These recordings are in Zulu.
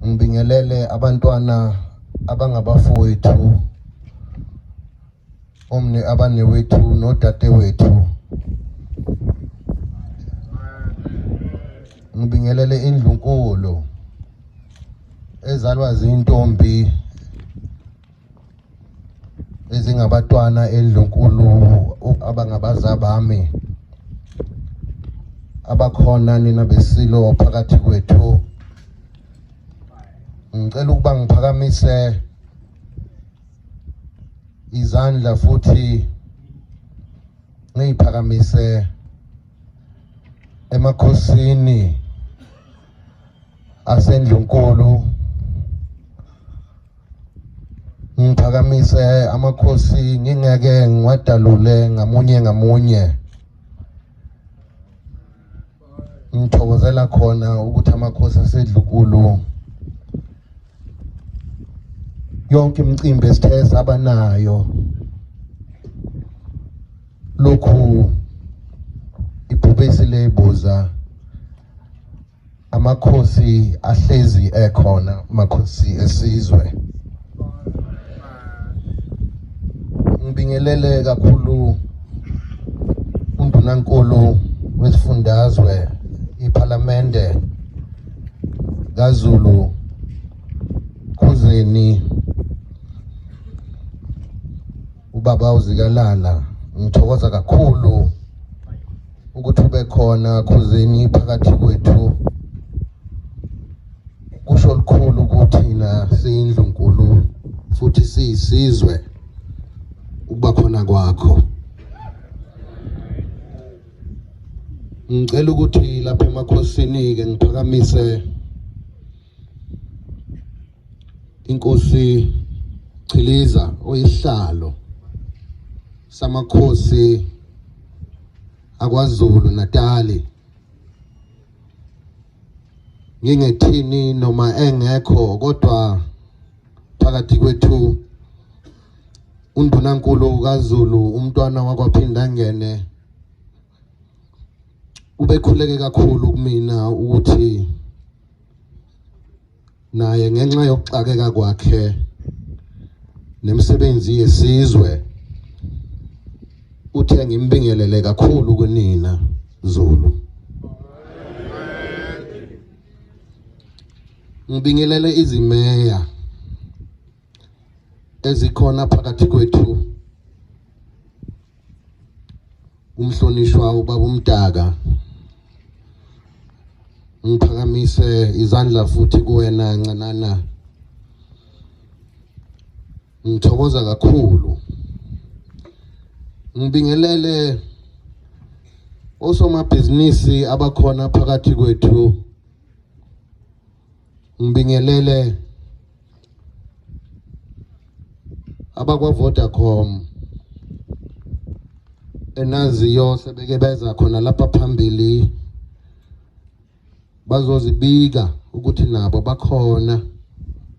Ngibingelele abantwana abangabafowethu, omne abanewethu nodadewethu. Ngibingelele indlunkulu ezalwa zintombi ezingabatwana endlunkulu abangabazabami abakhona nina besilo phakathi kwethu. Ngicela ukuba ngiphakamise izandla futhi ngiyiphakamise emakhosini asendlunkulu, ngiphakamise amakhosi ngingeke ngiwadalule ngamunye ngamunye. Ngithokozela khona ukuthi amakhosi asedlukulu yonke imicimbi esithe sabanayo lokhu ibhubesi lebuza amakhosi ahlezi ekhona, amakhosi esizwe. Ngibingelele kakhulu undunankulu wesifundazwe, iphalamende kaZulu Khuzeni, ubaba uZikalala. Ngithokoza kakhulu ukuthi ube khona Khuzeni phakathi kwethu. Kusho lukhulu kuthina siyindlunkulu futhi siyisizwe ukuba khona kwakho. Ngicela ukuthi lapha emakhosini ke ngiphakamise inkosi Chiliza oyisihlalo samakhosi akwaZulu Natali. Ngingethini noma engekho, kodwa phakathi kwethu undunankulu kaZulu umntwana wakwaPhindangene ubekhuleke kakhulu kumina ukuthi naye ngenxa yokuxakeka kwakhe nemisebenzi yesizwe uthe ngimbingelele kakhulu kunina Zulu. Ngibingelele izimeya ezikhona phakathi kwethu, umhlonishwa ubaba uMdaka, ngiphakamise izandla futhi kuwena Ncanana, ngithokoza kakhulu. Ngibingelele osomabhizinisi abakhona phakathi kwethu, ngibingelele abakwa Vodacom enaziyo sebeke beza khona lapha phambili bazozibika ukuthi nabo bakhona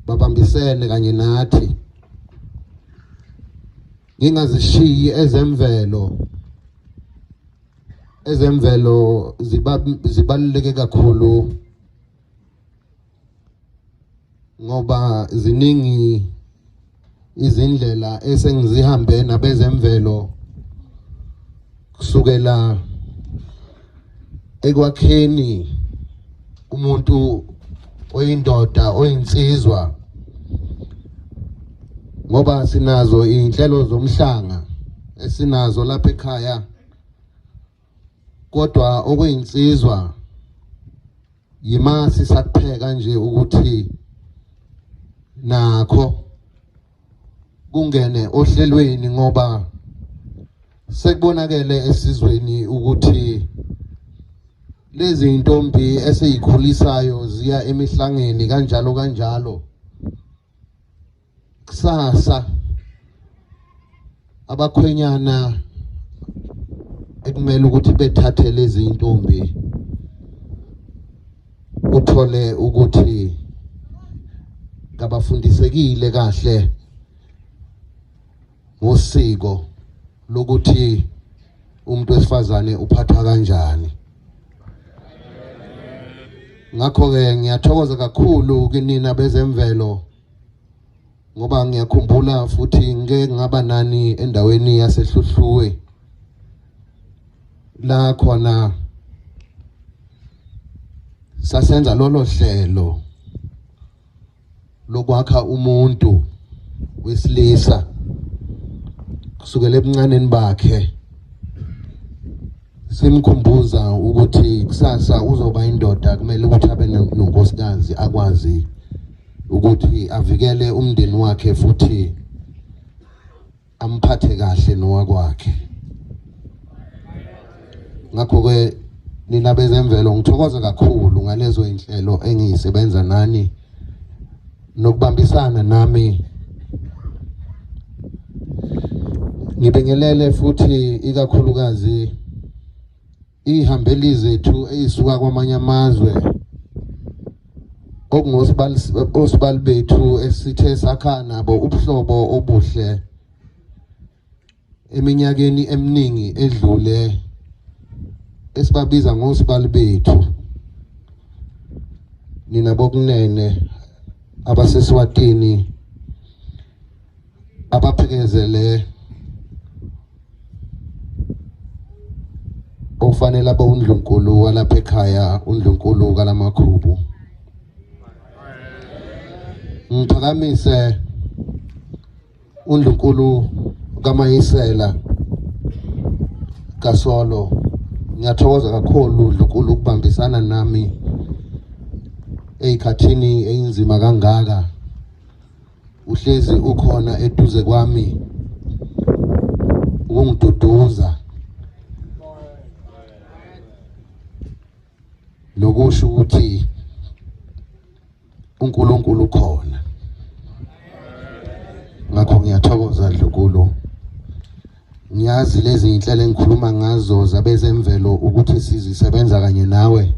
babambisene kanye nathi. Ngingazishiyi ezemvelo, ezemvelo zibaluleke kakhulu ngoba ziningi izindlela esengizihambe nabezemvelo kusukela ekwakheni umuntu oyindoda oyinsizwa, ngoba sinazo iy'nhlelo zomhlanga esinazo lapha ekhaya, kodwa okuyinsizwa yima sisakupheka nje ukuthi nakho kungene ohlelweni, ngoba sekubonakele esizweni ukuthi lezi ntombi eseyikhulisayo ziya emihlangeni kanjalo kanjalo. Kusasa abakhwenyana ekumele ukuthi bethathe lezi ntombi, uthole ukuthi kabafundisekile kahle ngosiko lokuthi umuntu wesifazane uphathwa kanjani. Ngakho-ke ngiyathokoza kakhulu kinina bezemvelo, ngoba ngiyakhumbula futhi ngike ngaba nani endaweni yaseHluhluwe la khona sasenza lolo hlelo lokwakha umuntu wesilisa kusukela ebuncaneni bakhe, simkhumbuza ukuthi kusasa uzoba indoda, kumele ukuthi abe nonkosikazi, akwazi ukuthi avikele umndeni wakhe futhi amphathe kahle nowakwakhe. Ngakho-ke nina bezemvelo ngithokoza kakhulu ngalezo inhlelo engiyisebenza nani nokubambisana nami. Ngibingelele futhi ikakhulukazi ihambeli zethu eyisuka kwamanye amazwe, okungosibali bethu esithe sakha nabo ubuhlobo obuhle eminyakeni eminingi edlule, esibabiza ngosibali bethu. Nina bokunene abaseSwatini abaphekezele ofanele abe undlunkulu walapha ekhaya, undlunkulu kaLamakhubu. Ngiphakamise undlunkulu kaMayisela Kasolo. Ngiyathokoza kakhulu ndlunkulu ukubambisana nami eyikhathini eyinzima kangaka. Uhlezi ukhona eduze kwami ukungiduduza nokusho ukuthi uNkulunkulu ukhona. Ngakho ngiyathokoza Dlukulu. Ngiyazi lezi inhlelo engikhuluma ngazo zabezemvelo ukuthi sizisebenza kanye nawe.